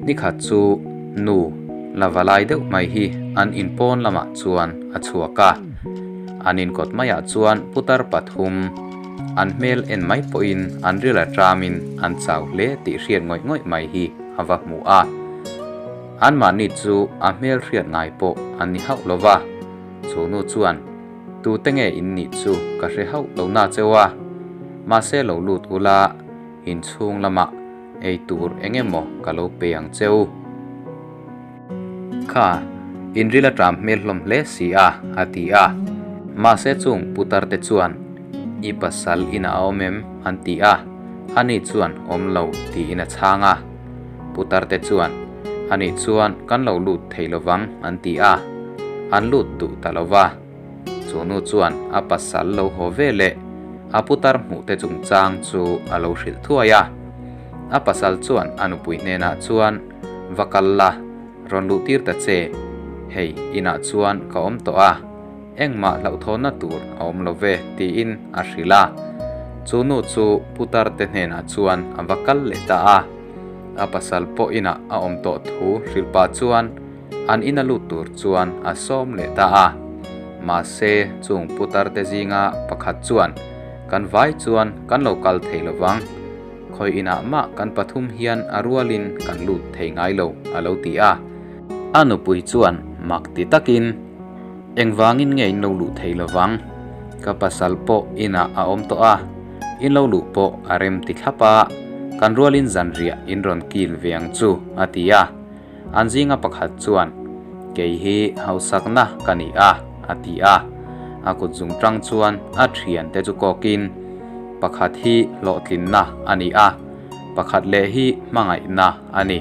Nikhat chu nu la va lai deuh mai hi an in pawn lamah chuan a chhuak a. An inkawt maiah chuan putar pathum an hmel en mai pawhin an ril a ṭamin an chau hle tih hriat ngawih ngawih mai hi a va hmu a. Anmahni chu a hmel hriat ngai pawh an ni hauh lo va, chu nu chuan tute nge in nih chu ka hre hauh lo na cheu a, mahse lo lut ula inchhung lamah ei tur eng emaw ka lo pe ang cheu. Kha, inril a ṭam hmel hlawm hle si a, a ti a. Mahse chung putar te chuan, I pasal inah a awm em? an ti a. Ani chuan, Awm lo, tiin a chhang a. Putar te chuan, Ani chuan kan lo lut thei lovang, an ti a. An lut duh ta lo va. Chu nu chuan a pasal lo haw ve leh a putar hmuh te chungchang chu a lo hrilh thuai a. A pasal chuan a nupui hnenah chuan, Va kal la, rawn luh tir ta che. Hei, inah chuan ka awm tawh a, engmah hlauhthawnna tur a awm lo ve, tiin a hrilh a. Chu nu chu putar te hnenah chuan a va kal leh ta a. A pasal pawh inah a awm tawh thu hrilh pah chuan an ina lut tur chuan a sawm leh ta a. Mahse, chung putar te zinga pakhat chuan, Kan vai chuan kan lo kal thei lo vang. Khawi inah mah kan pathum hian a rualin kan lut thei ngai lo, a lo ti a. A nupui chuan mak ti takin, Engvangin nge in lo luh thei lo vang? Ka pasal pawh inah a awm tawh a, in lo luh pawh a rem ti thlap a, kan rualin zanriah in rawn kil ve ang chu, a ti a. An zinga pakhat chuan, Kei hi hausakna ka ni a, a ti a. A kut zung tang chuan a thiante chu kawkin, Pakhat hi hlawhtlinna a ni a, pakhat leh hi hmangaihna a ni.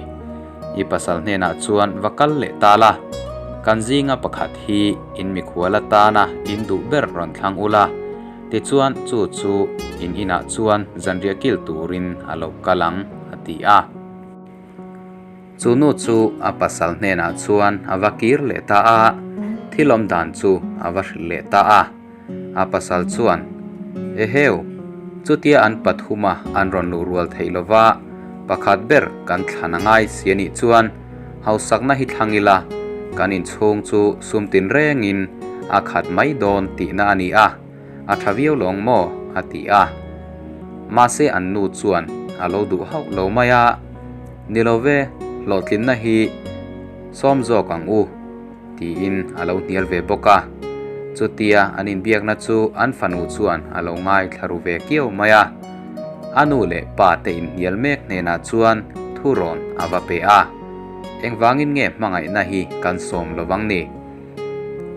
I pasal hnenah chuan va kal leh ta la, kan zinga pakhat hi in mikhual atana in duh ber rawn thlang ula, tichuan chu chu in inah chuan zanriah kil turin a lo kal ang, a ti a. Chu nu chu a pasal hnenah chuan a va kir leh ta a, thil awm dan chu a va hrilh leh ta a. A pasal chuan, Eheu, chutia an pathuma an rawn luh rual theih lova, pakhat ber kan thlan a ngai si a nih chuan hausakna hi thlang ila, kan inchhung chu sum tinrengin a khat mai dawn tihna a ni a. A tha viau lawng maw? a ti a. Mahse an nu chuan a lo duh hauh lo mai a, Ni lo ve, hlawhtlinna hi sawm zawk ang u, tiin a lo hnial ve bawk a. Chutia an inbiakna chu an fanu chuan a lo ngaithla ru ve kiau mai a. A nu leh pa te inhnial mek hnenah chuan thurawn a va pe a, Engvangin nge hmangaihna hi kan sawm lovang ni?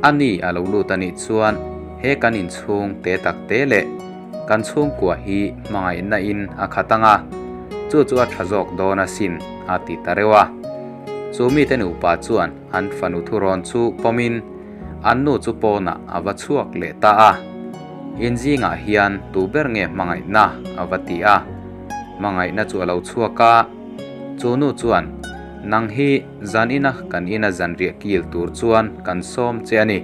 A ni a lo lut a nih chuan he kan inchhung te tak te leh kan chhungkua hi hmangaihna in a khat ang a, chu chu a tha zawk dawn asin a ti ta reuh a. Chu mite nupa chuan an fanu thurawn chu pawmin an nu chu pawnah a va chhuak leh ta a. In zingah hian tu ber nge hmangaihna a va ti a. Hmangaihna chu a lo chhuak a, chu nu chuan nang hi Zan ina kan ina zanriah kil tur chuan kan sawm che a ni.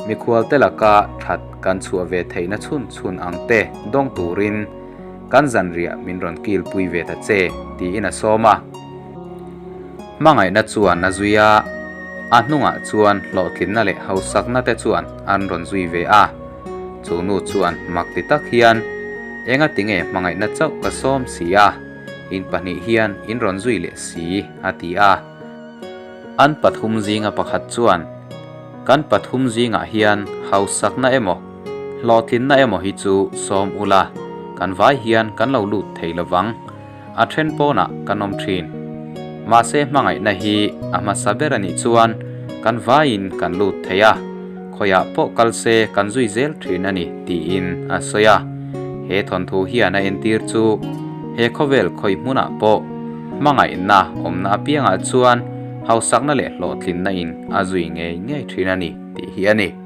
Mikhual te laka that kan chhuah ve theihna chhun chhun ang te dawng turin kan zanriah min rawn kil pui ve ta che tiin a sawm a. Hmangaihna chuan a zui a, a hnungah chuan hlawhtlinna leh hausakna te chuan an rawn zui ve a. Chu nu chuan mak ti tak hian, Enga tinge hmangaihna chauh ka sawm si a? In pahnih hian in rawn zui leh si, a ti a. An pathum zinga pakhat chuan, Kan pathum zingah hian hausakna emaw, hlawhtlinna emaw hi chu sawm ula, kan vai hian kan lo lut thei lovang. A then pawnah kan awm thin. Mahse hmangaihna hi a hmasa ber a nih chuan kan vaiin kan lut thei a, khawiah pawh kal se kan zui zel thin a ni, tiin a sawi a. He thawnthu hian a entir chu he khawvel khawi hmunah pawh hmangaihna awmna apiangah chuan hausakna leh hlawhtlinna in a zui ngei ngei thin a ni tih hi a ni.